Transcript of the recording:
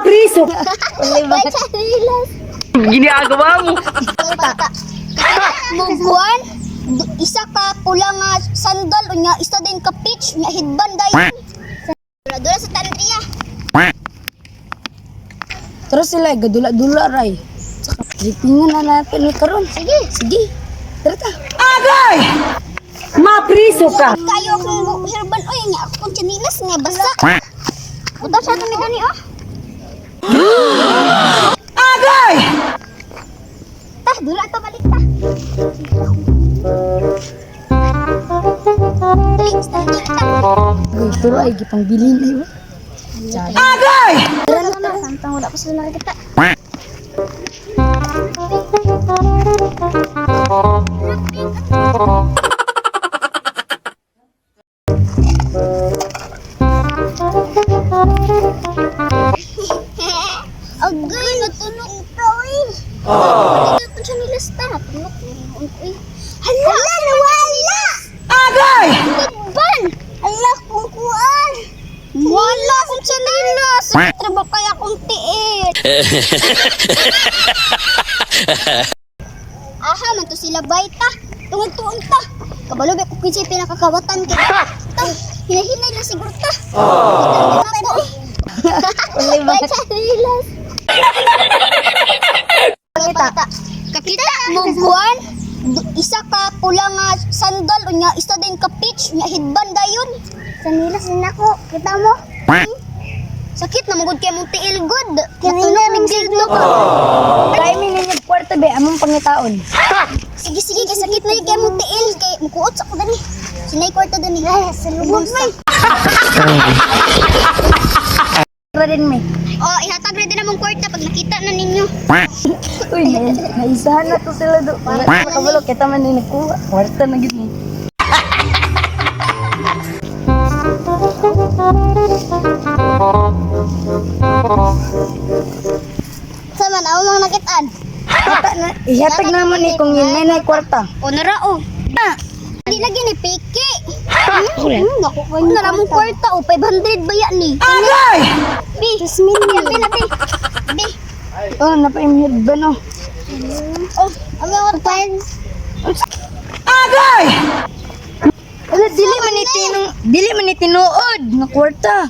Mapriso. May chanilas. Ginagawa mo. Kita. Muguan, isa ka pula nga sandal unya isa din ka peach nga headband dayon. Dula sa Tandria. Tara sila, gadula-dula ray. Saka trippingan na natin ni karon. Sige. Sige. Tara ta. Agay! Mapriso ka. Kayo akong herbal oy nga akong chanilas nga basa. Buta sa ni gani oh. Agay! Ta, dula ta balik ta. Dali, dali ta. Uy, turo ay gipangbilin ay. Wa. Agay! Tara na tara. Samtang wala pa sila nakikita. Agay, natulog ka, uy. Ito po siya nilasta. Natulog ko, uy. Hala! Hala, nawala! Agay! Ban! Hala, kungkuan! Wala kong tsanilas! Trabaho kaya kong tiit! Aha, man to sila baita. Tungod-tuon ta. Kabalo ba kung kinsay pinakakawatan kay. Ta, hinahinay lang siguro ta. Wala ba? Tsanilas. Kakita. Kakita mo buwan. Isa ka pula nga sandal unya isa din ka peach nga headband dayon. Sanilas din ako. Kita mo? Sakit na magud kay mong tiil good. Kini na gildo ko. Kaya mi ninyo kwarta be, among pangitaon. Sige sige kay sakit na kay mong tiil kay mukuot sa ko dani. Sinay kwarta dani. Ay, sa lubog may. Tara din mi. Oh, ihatag ra din among kwarta pag nakita na ninyo. Uy, naisahan na to sila do. Wala na kabalo, kita man ni nagkuha. Kwarta na gid ni. Sa man ako mga nakitaan. Ata na, ihatag na mo ni kung yun may na kwarta. O nara o. Di lagi ni piki. Naku, nara mong kwarta o 500 ba yan ni? Agay! B. Bi, na bi. B. Oh, napaim headband oh. Oh, ang mga kwarta. Agay! Ala, dili man ni tinong, dili man ni tinuod nga kwarta.